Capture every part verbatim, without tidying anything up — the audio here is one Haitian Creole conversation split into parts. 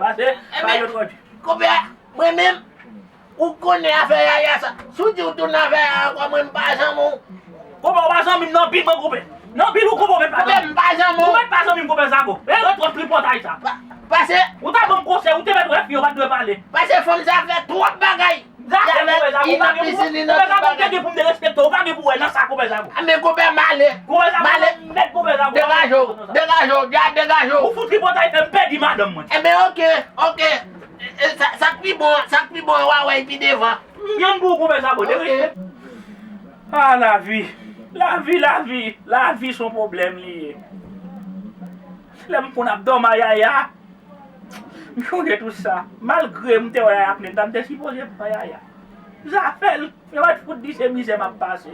Pase, bay yo twò di. Konpè, mwen menm, ou konnen afè Yaya sa. Si w di w tounen afè Yaya ankò, mwen m pa zanmi w. Konpè, ou pa zanmi m nan bil mwen, konpè. Nan bil ou, konpè, ou mèt pa zanmi m. Konpè, m pa zanmi w. Ou mèt pa zanmi m, konpè Zago. E retwòt tripotay sa. Pase. Ou ta ban m konsèy, ou te mèt wè fi yo pa t dwe pale. Pase fanm sa fè twòp bagay. Zafè konpè Zago, ou pa gen pou, konpè Zago, ou te gen pou m derespekte w, ou pa gen pou wè nan sa, konpè Zago. A, men konpè, m ale. Konpè Zago, m ale. Mèt konpè Zago. Degaje w, degaje w, dja degaje w. Ou fout tripotay fè m pèdi madanm mwen. Enben, oke, oke. E, e, sa, sa k pi bon, sa k pi bon, w a wè l pi devan. Yon pou ou, konpè Zago, derespekte. A, lavi. Lavi, lavi. Lavi s on pwoblèm li ye. Lè m konn ap dòmi a Yaya, m chonje tout sa. Malgre m te wè Yaya plen tan, m te sipoze pran Yaya. Zafè l, yo mèt fout di se mizè m ap pase.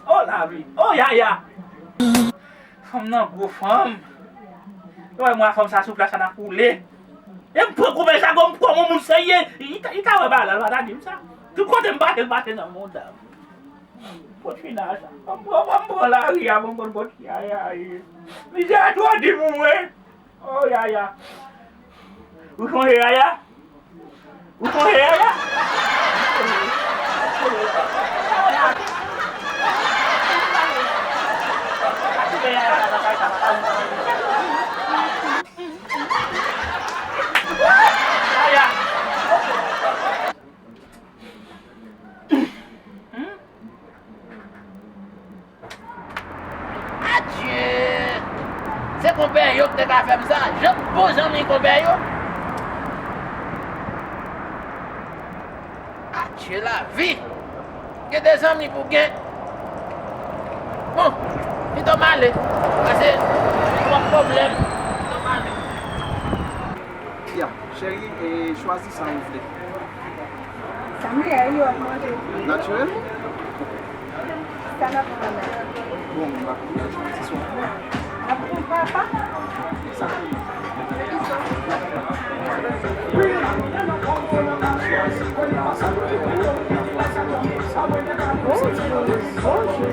O lavi, o Yaya! Fanm nan gwo fanm. Yo wè mwen a fanm sa sou plas la n ap woule. E m pran konpè Zago, m pran yon moun serye. Li ta, li ta wè bagay la, l pa ta di m sa. Tout kote m pase, l pase nan mouda m. Kot fina sa. M pran, m pran lari a, m konn kot Yaya ye. Mizè a twò di pou mwen. Oh, Yaya. Ou sonje Yaya? Ou sonje Yaya? Yaya. Hmm? Adye! Se konpè yo ki te ka fè m sa. Jan bon zanmi konpè yo. Adye lavi! Gen de zanmi pou gen. Bon, pito m ale. Pase twòp pwoblèm. Pito m ale. Ya, cheri, e, chwazi sa ou vle. Sa m ye a, yo ap manje. Natirèl? Sa n ap pran la? Bon, m ap pran ti swa. Ap pran papa? Sa. Bonjou, bonjou, bonjou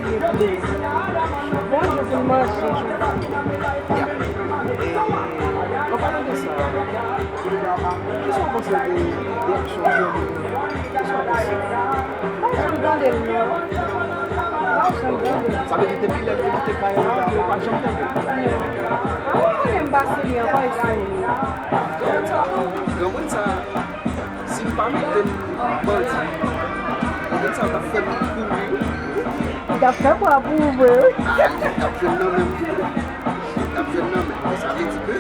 pou manje. Ya. E, an palan de sa, kisa w panse de, de aksyon Johnny? Kisa w panse? M pa janm tande l, non. M pa janm tande l. Sa vle di depi lè l te kite kay la, ou pa janm tande l? Non. A, ou konnen m pase li ankò, e sa. Granmoun sa, granmoun sa, si m pa mete l bandi, granmoun sa t ap fè m kouri. Li t ap fè kwa pou ou vre, wi. Li t ap jwenn nan men m tou. Li t ap jwenn nan men m. Sa vle di ke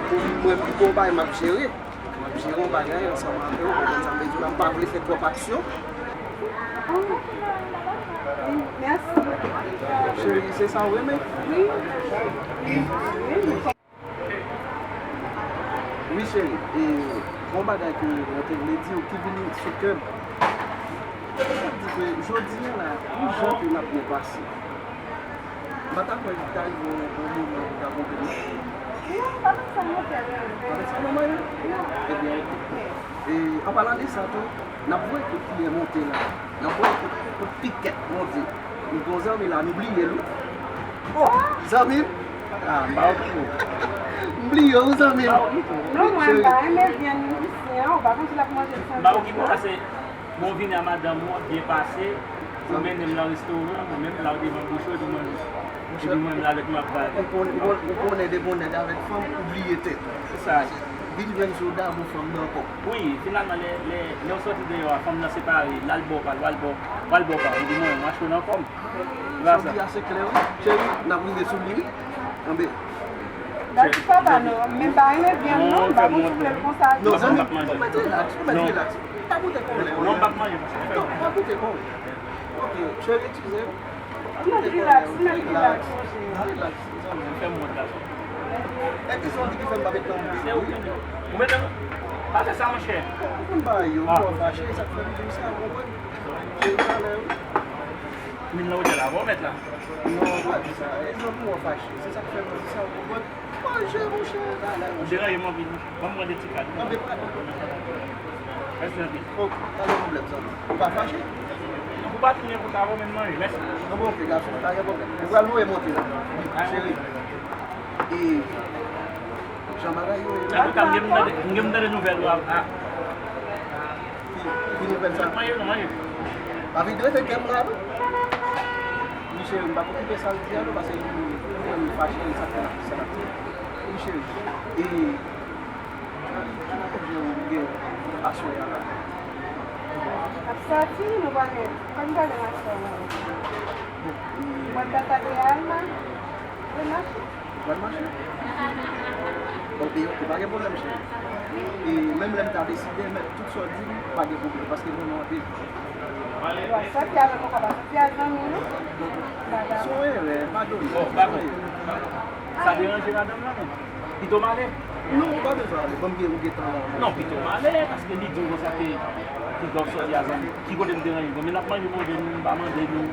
pou mwen, pou yon bagay m ap jere. M ap jere yon bagay ansanm avè w, konprann sa m vle di w la, m pa vle fè twòp aksyon. Mèsi. Cheri, se sa w renmen? Wi. Wi, cheri, e, yon bagay ke mwen te vle di w ki vin sou kè m. Sa di ke jodi a la, pou jan ke n ap byen pase. M pa ta kwè li ta rive yon, yon moman pou ta konprann. Non, m pa fè sa non, frè. Pa fè sa non, mwen? Non. Ebyen, oke. E, an palan de sa tou, n ap voye kout kiyè monte la. N ap voye kout, kout pikèt monte. Nou gon zanmi la, nou bliye l, wi. Oh, zanmi m? Ah, m pa okipe w. M bliye w, zanmi m. Non, mwen, m pa renmen vyann ayisyen an, ou pa konn si l ap manje l santi. M pa okipe w, pase bon, w vini a madanm ou, w ap byen pase, ou mennen m nan restoran, ou menm la, ou devan bouch ou, epi mwen, epi mwen menm la, avèk m ap bay. Ou konnen, ou konnen, ou konnen de bonè avèk fanm, ou bliye tèt. Se sa. Vin jwenn si w damou fanm nan ankò. Wi, finalman, lè, lè, lè w sòti deyò a, fanm nan separe, l al bò pa l, w al bò, w al bò pa w, epi mwen, m achte w nan kò m. Sa w di a se klè, wi. Cheri, n ap rive sou li, wi. Anben. Dadi papa, non. Men pa renmen vyann, non. M pa konn si w vle l konsa tou. Non, zanmi, ou mèt rilaks, ou mèt rilaks. Pa pote pwoblèm. Non, m p ap manje. Non, pa pote pwoblèm. Ok, cheri, eskize m. Ou mèt rilaks, ou mèt rilaks, monchè. Rilaks, zanmi. Fè m wont la. E kisa w di ki fè m pa met nan... Se ou ki di. Ou mete m. Pa fè sa, monchè. Ou konn bagay yo, ou fache, sa k fè m di w sa, ou konprann? Cheri, talè, wi. Min nan otèl la, bon, mèt la. Non, pa di sa. E jan pou w fache. Se sa k fè m di sa, ou konprann? Manje, monchè, talè, monchè. Ou deranje m anpil, monchè. Ban m pran de ti kad. Anben, pa de pwoblèm. Mèsi anpil. Ok, pa de pwoblèm, zanmi. Ou pa fache? Ou pa tounen konsa, bon, men manje. Mèsi. Anben, ok, gason, pa gen pwoblèm. Ou pral voye monte la. Cheri. E Jan bagay yo ye. Antouka, m gen m tande, m gen m tande nouvèl ou a, a. Ki, ki nouvèl sa? Manje, non, manje. Pa vin rete kè m la, non. Wi, cheri, m pa okipe sa l di a, non, paske li, li, li fache, li sa fè la, sa l ap di. Wi, cheri. E, ki kote ou gen aswè a la? Ap sòti, nou pral, kòm pral nan aswè a la. Mwen tata de Alma, nou mache. Ou pral mache? Ok, ok, pa gen pwoblèm, cheri. E menm lè m ta deside, men tout sa w di m, pa gen pwoblèm, paske m renmen w anpil. Ou a sòti avèk yon kòb, sòti a zanmi, non? Se yon erè, padone. Bon, pa bon. Sa deranje madanm nan, non? Pito m ale? Non, ou pa bezwen ale. Ban m gen, ou gen tan la. Non, pito m ale, paske li di w konsa ke piga w sòti a zanmi. Ki kote m deranje? Men n ap manje, manje, nou pa mande nou.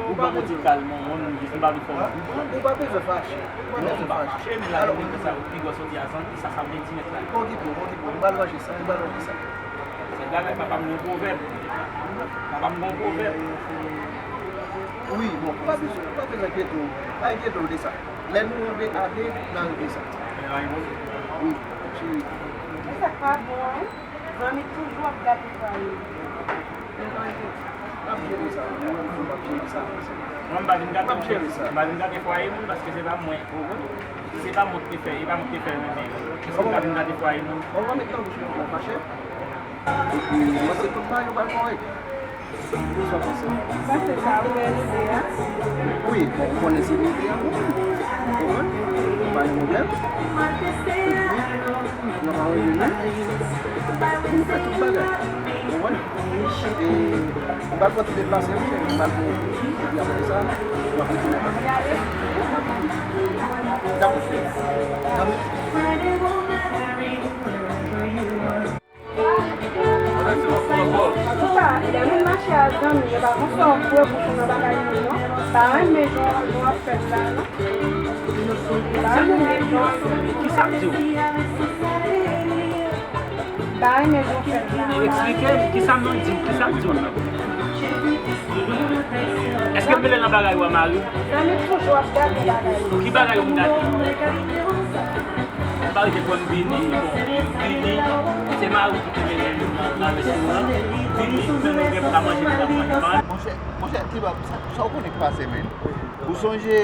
Ou ban m yon ti kal, non, non, nou jis, nou pa vin fè w. Ou pa bezwen fache. Ou pa bezwen fache. Non, m pa fache, men la, alò, nou sa, piga w sòti a zanmi, sa, sa vle di nèt la. Okipe w, okipe w. M pral ranje sa, m pral ranje sa. Se bagay papa m gen yon pwovèb. Papa m gen yon pwovèb. Wi, bon, ou pa bezwen, ou pa bezwen enkyete w. Pa enkyete w de sa. Lè nou rive a de, n a regle sa. Wi, cheri. Se sa k pa bon an. Zanmi toujou ap gate fwaye. N ap jere sa. Mwen menm tou, m ap jere sa. Mwen, m pa vin gate, m ap jere sa. M pa vin gate fwaye moun, paske se pa mwen. Se pa mwen ki te fè, e pa mwen ki te fè l, men. Èske m ka vin gate fwaye moun? Ou pa met nan bouch mwen, mache. Epi, mwen se tout bagay yo pral kòrèk. Kisa w panse? M panse sa, ou gen lide a. Wi, bon, ou konnen se lide a, bon. Ou konprann? Pa gen pwoblèm. Epi, nou ka reyini pou nou fè tout bagay. Ou konprann? E, m pral pran ti deplase, wi, cheri. M pral pou, epi apre sa, nou ap retounen. Dakò, cheri. Zanmi. Antouka, lè moun mache a zanmi, yo pa konn sa w bwè pou fè nan bagay moun, non. Pa renmen jan, jan w ap fè l la, non. Pa renmen jan w ap fè l. Kisa m di w? Pa renmen jan w fè l la. Eksplike m, kisa m di w? Kisa m di w? Èske m mele nan bagay ou a, mari? Zanmi toujou ap gade bagay. Ki bagay ou gade? Ou pa rete kwè m vini, bon, vini, se mari ki te mennen nou nan, nan restoran. Vini, men nou gen pou ta manje, nou ta manje. Monchè, monchè, Tiba, sa, sa w konnen k pase, men? Ou sonje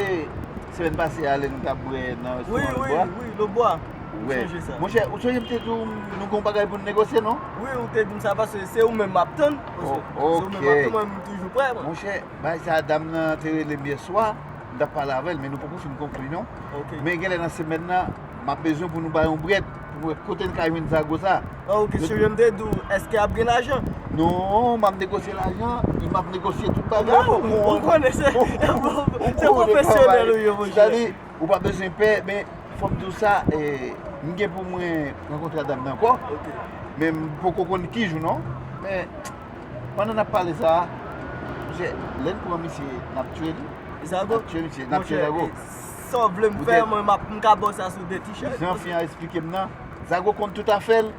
semèn pase a, lè nou t ap bwè nan restoran Lobwa? Wi, wi, wi, Lobwa. Ou sonje sa? Monchè, ou sonje m te di w nou gen yon bagay pou n negosye, non? Wi, ou te di m sa, paske se ou menm m ap tann. Paske se ou menm m ap tann, mwen, m toujou prè, mwen. Monchè, bagay sa a, dam nan te rele m yè swa. M t ap pale avè l, men nou poko fin konkli, non. Ok. Men genlè nan semèn nan, m ap bezwen pou nou bay yon brèd, pou nou wè kote n ka jwenn zago sa. Ah, ok, cheri, m te di w, èske ap gen lajan? Non, m ap negosye lajan, e m ap negosye tout bagay. Ou konnen se, se pwofesyonèl ou ye, monchè. Sètadi, ou pa bezwen pè, men fò m di w sa, e, m gen pou mwen rankontre a dam nan ankò. Ok. Men m poko konn ki jou, non. Men, pandan n ap pale sa a, monchè, lè n pran misye, n ap tiye li. Zago. N ap tiye misye, n ap tiye Zago. Monchè, sa w vle m fè, mwen, m ap, m ka ba w sa sou de ti chèz. Jan fi an eksplike m nan, Zago konn tout afè l,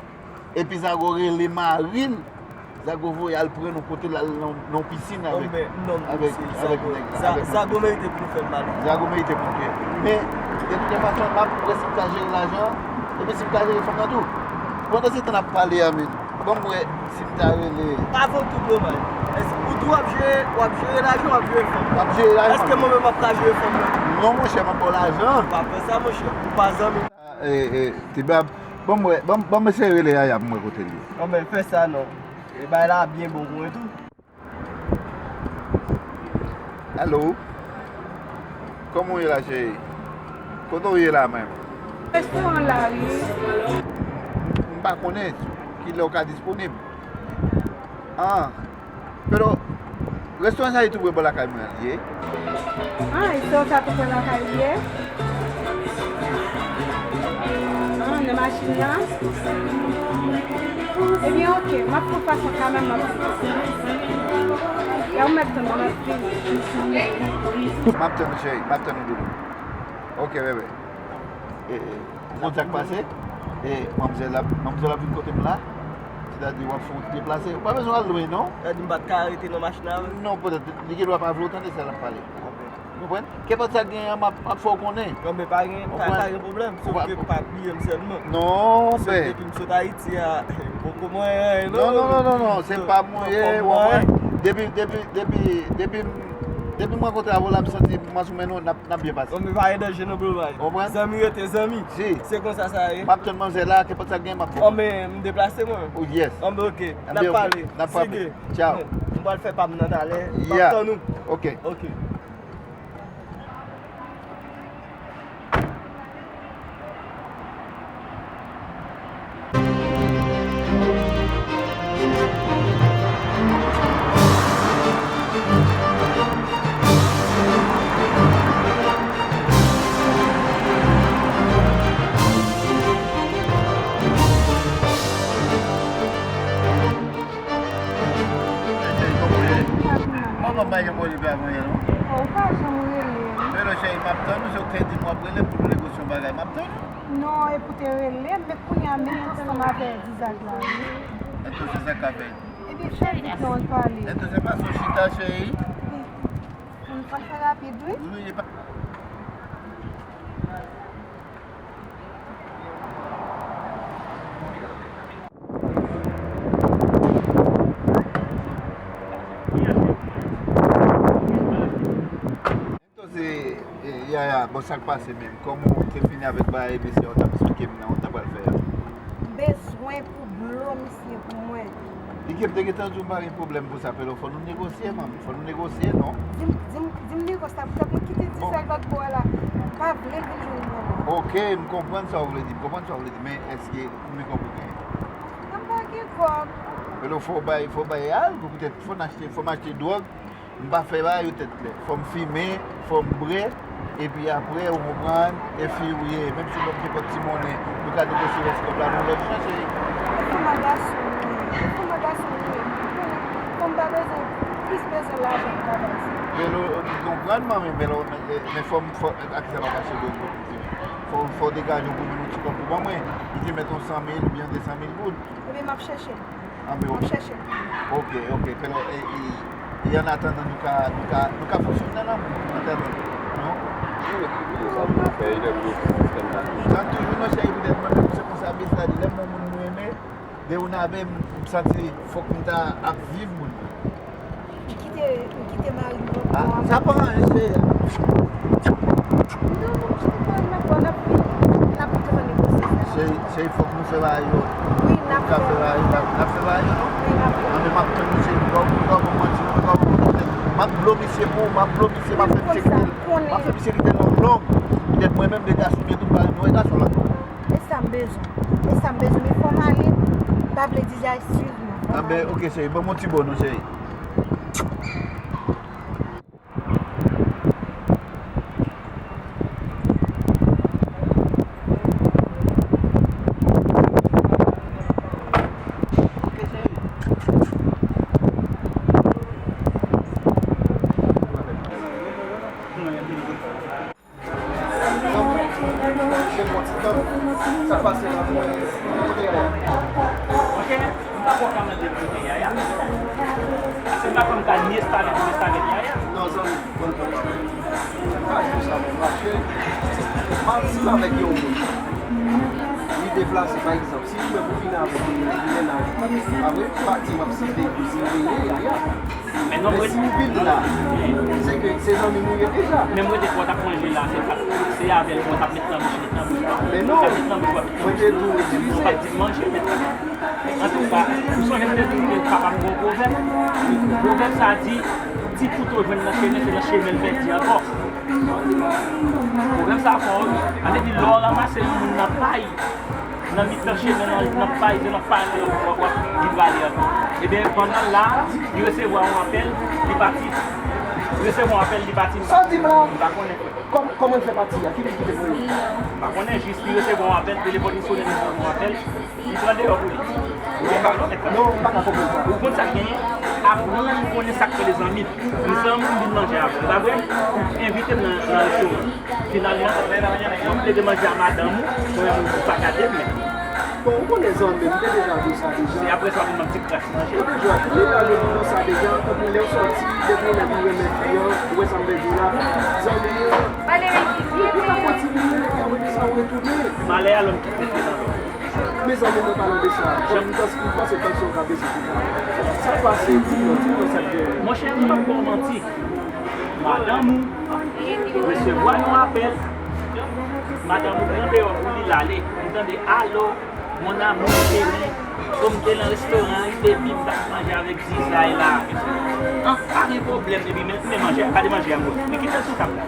epi Zago rele mari l, Zago voye al pran l yon kote, l al nan, nan yon pisin avèk, avèk, avèk nèg la, avèk nèg la. Zago merite pou nou fè l mal. Zago merite pou nou fè. Men, de toute façon, m ap wè si m ka jere lajan an, epi si m ka jere fanm nan tou. Pandan se tan n ap pale a, men, ban m wè si m ta rele. Pa fè w tout domaj. Èske ou tou w ap jere, w ap jere lajan, w ap jere fanm? M ap jere lajan. Èske mwen menm m ap ka jere fanm nan? Non, monchè, m ap ba w lajan. Pa fè sa, monchè. Ou pa zanmi m. E, e, Tiba, ban m wè, ban m, ban m eseye rele Yaya pou m wè kote l ye. Anben, fè sa non. E bay la byen bon pou mwen tou. Alo. Kòman w ye la, cheri? Kote w ye la menm? Restoran la, wi. M pa konnen kilè w ka disponib. Ah. Pero, restoran sa li tou pre bò lakay mwen an li ye. Ah, restoran sa tou pre lakay li ye? Ah, nan machin nan? Ebyen, oke, m ap pran fason kanmenm, m ap pran fason. Ya ou mèt tann mwen, m ap vini. M ap tann ou, cheri, m ap tann ou, doudou. Oke, bebe. E, e, ou konn sa k pase? E, manmzèl ap, manmzèl ap vin kote m la. Sètadi, w ap fè yon ti deplase. Ou pa bezwen al lwen, non. Sètadi, m pa t ka rete nan machin nan avè l? Non, petèt, li gen dwa pa vle w tande sa l ap pale. Oke. Konprann? Kenpòt sa k genyen an, m ap, m ap fè w konnen. Non, men pa gen, pa, pa gen pwoblèm. Sof ke pa bliye m sèlman. Non, frè. Depi m sot Ayiti a, m poko manyen anyen, non. Non, non, non, non, non, se pa manyen, w konprann? Depi, depi, depi, depi m, depi m rankontre avè w la, m santi m ansanm nou, n ap, n ap byen pase. Non, men pa gen danje non, bro, bye. Konprann? Zanmi rete zanmi. Si. Se konsa sa ye. M ap tann manzè la, kenpòt sa k genyen, m ap fè w konnen. An, men m deplase mwen. Oh, yes. An, men ok. N ap pale. N ap pale. Sige. Tchao. M pral fè pa m nan talè. M ap tann ou. Ok. Ok. Mwen pa gen pwoblèm avè w non. Ou pa janm rele m. Hello cheri, m ap tann ou, se ou ki te di m w ap rele m pou nou negosye yon bagay, m ap tann ou. Non, epi w te rele m, men kounye a menm ansanm avè Dizak la wi. Entonse sa k ap fèt? Epi fè vit non, ann pale. Entonse pase w chita cheri. Wi. Ann fè l fè rapid wi. Wi, e pa Entonse, e, Yaya, bon, sa k pase menm? Kòman w te fini avèk bagay mesye a w t ap eksplike m nan, w ta pral fè a? M bezwen pou blo misye pou mwen. Li gen, m te gentan di w m pa gen pwoblèm pou sa, Pelo, fò nou negosye, manmi, fò nou negosye, non? Di m, di m, di m negosye sa, poutèt mwen kite Dizak lòt bò a la, m pa vle l vin jwenn mwen non. Ok, m konprann sa w vle di, m konprann sa w vle di, men èske ou gen kòb ou genyen? Mwen pa gen kòb. Pelo, fò w bay, fò w bay al, pou poutèt, fò n achte, fò m achte dwòg, m pa fè bagay yo tèt klè. Fò m fimen, fò m bwè, epi apre, ou konprann, e fi ou ye. Menm si w ban m kenpòt ti monnen, nou ka negosye rès kòb la nan lòt jan, cheri. Ou fè m gason, wi. Ou fè m gason, wi. Ou konnen, kòm m pa bezwen, plis bezwen lajan pou bagay sa. Pelo, m konprann, manmi, men, men, men fò m, fò, a kisa m ap mache dwòg pou m fimen? Fò, fò w degaje w pou jwenn yon ti kòb pou ban mwen. Li te mèt yon san mil oubyen de san mil goud. Ebyen, m ap chèche l. Anben, ok. M ap chèche l. Ok, ok. Pelo, e, e, e, an atandan, nou ka, nou ka, nou ka fonksyone nan lanmou, an atandan, non? Wi, wi, sa pou fè, e, lè pou sistèm la. Tann toujou, non, cheri, poutèt mwen menm, se konsa, bèt la di, lè m wè yon moun m renmen, depi w nan avè m, m santi fòk m ta ap viv moun nan. M kite, m kite mari m lòt bò a. Sa pa anyen, cheri. Non, non, m kite mari m lòt bò a, n ap vini. N ap gentan negosye sa. Cheri, cheri, fòk nou fè bagay yo. Wi, n ap fè. N ap fè bagay yo, n ap, n ap fè bagay yo, non? Wi, n ap fè. Anben, m ap tann misye, m pa, m pa, m pa manti, m pa, m pa, m ap blo misye pou ou, m ap blo misye, m ap fè misye kite l. M ap fè misye kite l nan long. Poutèt mwen menm, de gason m ye tou, m pa renmen wè gason lòt bò. E sa m bezwen. E sa m bezwen. Men fò m ale. M pa vle di Jay swiv mwen. Fò m ale. Anben, ok, cheri. Ban m yon ti bò non, cheri. Sa pase la, mwen, kote Yaya? Ok, m pa kwè w ka mande m kote Yaya. Paske m pa kwè m ka ni estale pou estale Yaya. Non, zanmi, bon, bon, bon. Pa di sa, men, mache. M ansanm avèk yon moun. Li deplase, pa egzanp, si li wè pou vin avèk yon mennaj, pa vre? Pa di m ap site, site Yaya. Men non, men si w vin la, se ke se zanmi nou ye deja. Men mwen te kwè w t ap manje la, se pa, se avè l mwen t ap met nan bouch, met nan bouch. Men non, mwen te di w itilize. Ou pa t di m manje, men antouka, ou sonje m te di w ke papa m gen yon pwovèb? Pwovèb sa a di, ti kouto jwenn nan chemen, se nan chemen l pèdi ankò. Pwovèb sa a fò, an te di, lè w ranmase yon moun nan pay, nan mitan chemen an, nan pay, se nan pay w ap, w ap vin pale ankò. Ebyen, pandan l la, li resevwa yon apèl, li pati. Li resevwa yon apèl, li pati. Sa w di m la? M pa konnen, frè. Kòm, kòman l fè pati a? Ki moun ki te voye l? M pa konnen, jis li resevwa yon apèl, telefòn li sonnen, li resevwa yon apèl, li pran deyò pou li. Ou gen balon, nèg la. Non, m pa ka konprann sa. Ou konn sa k genyen? Aprann konnen sa k rele zanmi. Li se yon moun m vin manje avè l, pa vre? Ou envite m nan, nan restoran. Finalman, mwen plede manje a madanm ou, mwen menm ou pa gade m menm. Ou konnen zanmi m, m te deja di w sa deja. Se apre sa w vin ban m ti kras manje. M te deja di w sa deja, tankou lè w sòti, depi w lè w renmen fi an, ou wè sa m vle di w la, zanmi an, ou ka kontinye, apre sa w retounen. Malè a lòm ki konte nan lòm. Mezanmi, mwen pale de sa. Kòm m panse, m panse tansyon ka bese tout la. Sa k pase, di mwen, di mwen sa k genyen. Monchè, m p ap ba w manti. Madanm ou resevwa yon apèl. Madanm ou pran deyò pou li, l ale. Ou tande, alo, mon amour chéri. Bon, m te nan restoran an, epi m t ap manje avèk Zizay la. An, pa gen pwoblèm, epi men, men manje a, gade manje a, mwen. Men kite l sou tab la.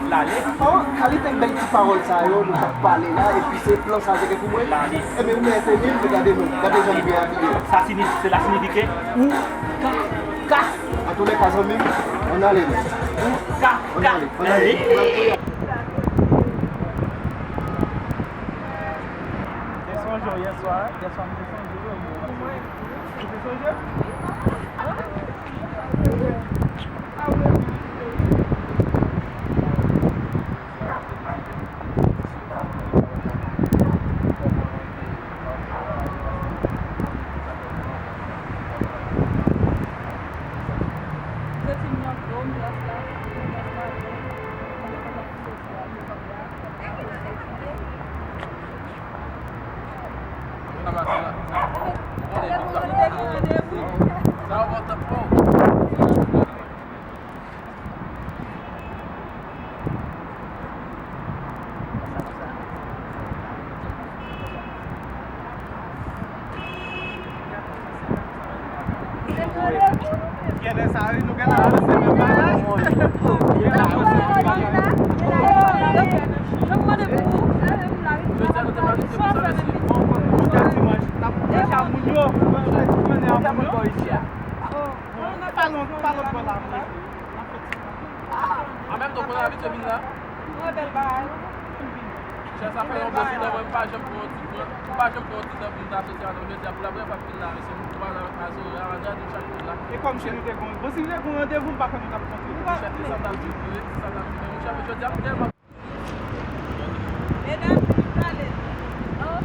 L ale. Oh, kalite bèl ti pawòl sa yo, nou t ap pale la, epi se plan sa te gen pou mwen. L ale. Ebyen, ou mèt epi, gade nou, gade jan nou byen abiye. Sa siyifi, sela siyifi ke ou ka, ka. Antoulèka, zanmi m, ann ale nou. Ou ka, ka. Ann ale, ann ale. Te sonje w yèswa, yèswa m te sonje w. Ou te sonje m? Genlè sa wi, nou genlè avanse menm bagay. Genlè avanse menm bagay. Jodi a nou te pale de sa, mesye. Jodi a dimanch, n ap fè sa moun yo. Fè ti konnen a moun yo. Pa lòt, pa lòt bò la, mwen. An menm tan, konnen abitye vin la. Mwen bèl bagay. Chè, sa fè yon bon ti tan, mwen, m pa janm pran yon ti tan, m pa janm pran yon ti tan pou m ta soti avè w jodi a. Pou la premyè fwa m vin la, mesye, m kwaze avèk Azora, Azora di m chak jou la. E kòm si nou te gen, bon, si nou te gen yon randevou, m pa kwè nou t ap kontre. Monchè, se sa m t ap di w tou, wi, se sa m t ap di w, men monchè, men jodi a, m tèlman Medam, vin pale. Oh.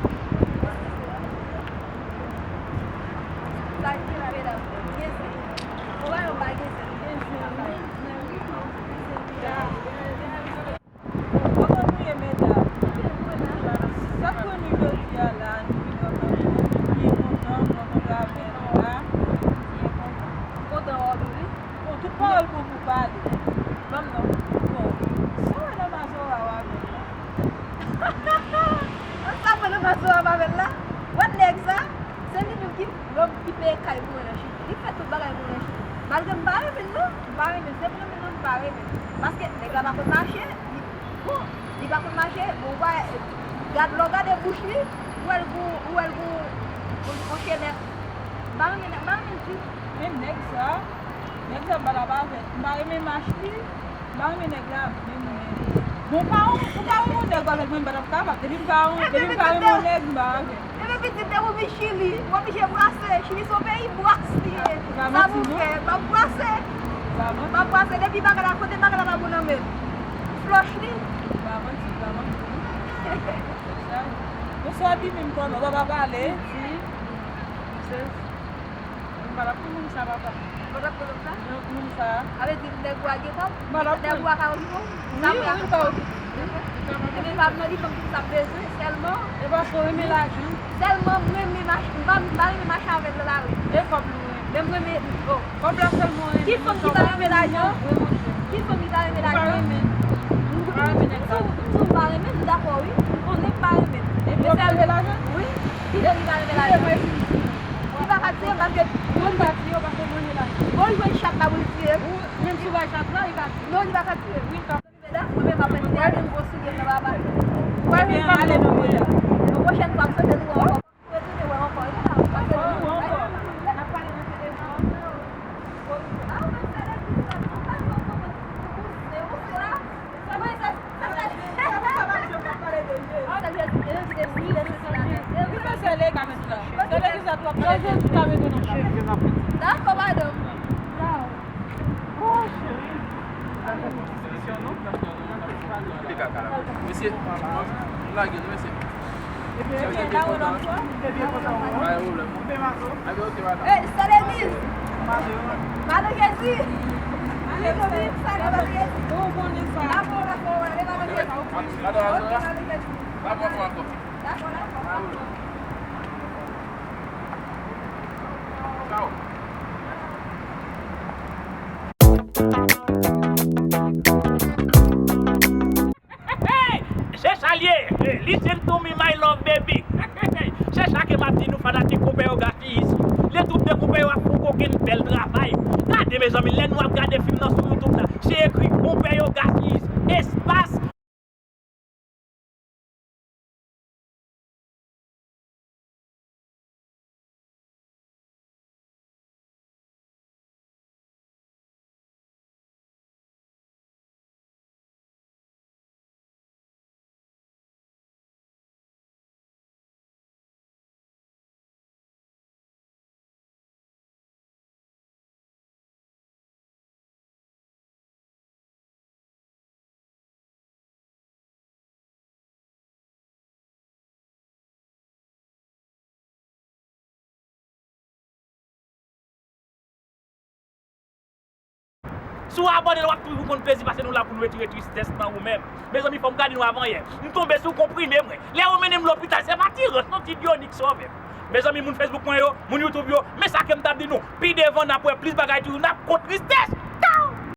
Sa k gen la, medam? Gen zen. Ou wè yo pa gen zen, gen zen. Kòman nou ye, medam? Sa k pran nou jodi a la, nou vin rankontre, m byen kontan, m rankontre avè nou la, m byen kontan. M kontan wè w tou, wi. Bon, tout pawòl pou, pou pale. Ban m non. Bon, sa madanm Azora w avè l la? Sa madanm Azora w avè l la? Wè nèg sa? Se li menm ki, ki peye kay pou mwen nan Chili. Li fè tout bagay pou mwen nan Chili. Malgre m pa renmen l non, m pa renmen l. Se pou renmen non, m pa renmen l. Paske nèg la pa konn mache, li, bon, li pa konn mache, bon, ou pa, gad, lè w gade bouch li, ou wè l gou, ou wè l gou, gou, gou chenèt. M pa renmen nèg, m pa renmen l ditou. Men nèg sa, nèg sa m pa t ap avè l. M pa renmen mach li, m pa renmen nèg la, men mwen. Bon, pa yon, ou pa yon nèg avè l, mwen m pa t ap kapab. Depi m pa yon, depi m pa renmen yon nèg, m pa avè l. Ebyen pitit, depi w vin Chili, w oblije brase. Chili se yon peyi bras li ye. Sa pou fè, m ap brase. M ap brase depi bagay la, kote bagay la pa bon nan men m. Flòch li. Pa manti, pa manti. Bonswa, Bimi, m konnen w pa pale. Di. M pa t ap pou moun sa, papa. Ou pa t ap pou moun sa? Non, moun sa. Sa vle di nèg ou a gen kòb? M pa t ap pou. Nèg ou a ka okipe w? Wi, wi, l ka okipe. Ebyen, pa nan li fanm ki sa bezwen, sèlman. E paske w renmen lajan. Sèlman, m renmen mache, m pa, m pa renmen mache avèk lari. E kòb nou renmen. Men m renmen, oh. Kòb la sèlman renmen. Ki fanm ki pa renmen lajan? Ki fanm ki pa renmen lajan? Ou pa renmen. M pa renmen nèg sa. Si w pa renmen, m dakò, wi. M konnen m pa renmen. Epi w ap renmen lajan? Wi. Ki fanm ki pa renmen lajan? Li pa ka tiye paske moun pa tiye w paske moun renmen lajan. Bon, l jwenn chat la pou l tiye. Menm si w bay chat la, li pa tiye. Non, li pa ka tiye. Wi, li pa. Mwen menm apre ti ane m gwo soulye nan baba. Mwen menm ale nan mwen. Yon pwochèn fwa m swete nou ankò. Retounen wè ankò. Retounen wè ankò. N ap pale nan telefòn. Ah, ou menm se legliz la, ou pa konn kòman pou bouse, ou se la. Mwen sa, sa, sa. Sèl Jezi, Jezi te wi, Jezi te la. Wi, men se legliz la. Se legliz la, tou ap pale de Jezi. Dakò, madanm. Mesye, m lage nou, mesye. Ebyen, la ou lòt fwa. Ebyen, kontan ou. Pa gen pwoblèm. Ou fè maso. Ebyen, ok, madanm. Ey, Sè Deniz! Madan Jezi! Madan Jezi! Sa gen Madan Jezi! Bon, ou konnen sa. N ap wè w, n ap wè w, ale Madan Jezi. Madan Jezi. Ok, Madan Jezi. N ap wè w ankò. Dakò, dakò. Hey! Se sa l ye! Listen to me, my love baby. Se sa ke m ap di nou fanatik konpè yo gaspiye isi. Le twoup de konpè yo ap fè yon kokenn bèl travay. Gade mezanmi, lè nou ap gade fim nan sou YouTube la, se ekri konpè yo gaspiye isi. Espas. Si w abòne, w ap toujou konn plezi pase nou la pou n retire tristès nan ou menm. Mezanmi, fò m ka di nou avanyè. M tonbe sou konprime, mwen. Lè yo mennen m lopital, se pa ti rans non, ti Dionik sove m. Mezanmi, moun Facebook mwen yo, moun YouTube yo, men sa ke m t ap di nou. Pi devan, n ap wè plis bagay toujou, n ap kont tristès.